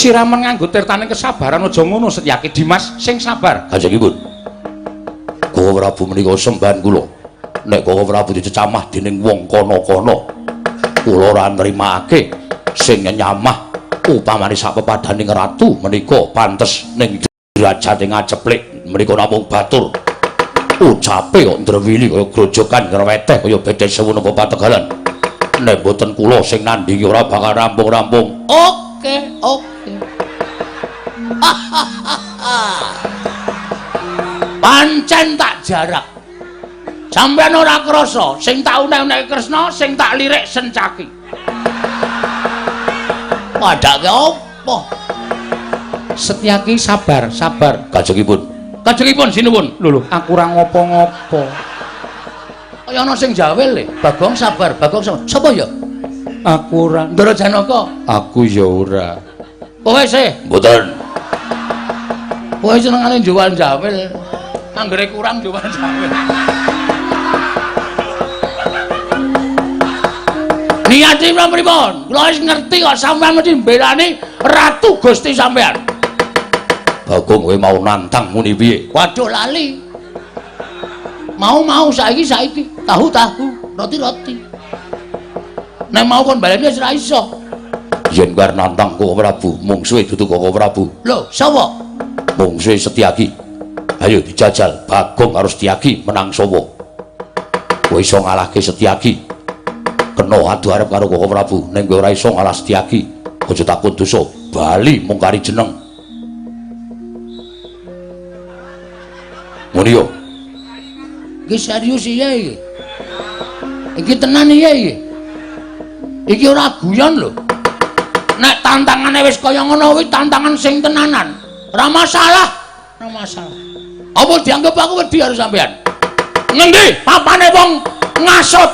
Siraman nganggo tirtaning kesabaran aja ngono Setyaki. Dimas sing sabar. Kanjengipun. Koko Prabu menika sembahan kula. Nek Koko Prabu dicecamah dening wong kono-kono, kula ora nrimake sing nyamah upamane sak pepadaning ratu menika pantes ning derajate ngaceplik menika namung batur. Ucape kok ndrewili kaya grojogan ngreweteh kaya bedhe sewu napa pategalan. Nek mboten kula sing nandhingi ora bakal rampung-rampung. Oke, oke. Pancen tak jarak. Sampeyan ora krasa, sing tak unek-uneke Kresna, sing tak lirik Sencaki. Padake apa? Setyaki sabar, sabar. Kajengipun. Kajengipun sinuwun. Lho lho, aku ora ngopo-ngopo. Kaya ana sing jawel le. Bagong sabar, Bagong sabar. Sapa ya? Aku ora. Ndara Janaka. Aku ya ora. Kowe sih? Mboten. Kowe senengane jual jawel. Anggere kurang jual jawel. Niate pripun? Kula wis ngerti kok sampeyan mesti mbelani Ratu Gusti sampeyan. Bagong kowe mau nantang muni piye? Waduh lali. Mau-mau saiki saiki, tahu-tahu, roti-roti. Nek mau kon baleni wis ora iso. Yen kowe arep nantang Koko Prabu, mungsuhe dudu Koko Prabu. Lho, sapa? Mungsuhe Setyaki. Ayo dijajal Bagong karo Setyaki menang sapa? Kowe iso ngalahke Setyaki. Kena adu arep karo Koko Prabu, ning kowe ora iso ngalah Setyaki. Aja takut dosa, bali mung kari jeneng. Muni yo. Iki serius iya iki. Iki tenan iya iki. Iki ora guyon lho. Nek tantangane wis kaya ngono kuwi tantangan sing tenanan. Ora masalah, ora masalah. Apa dianggep aku wedi karo sampeyan? Ngendi papane wong ngasut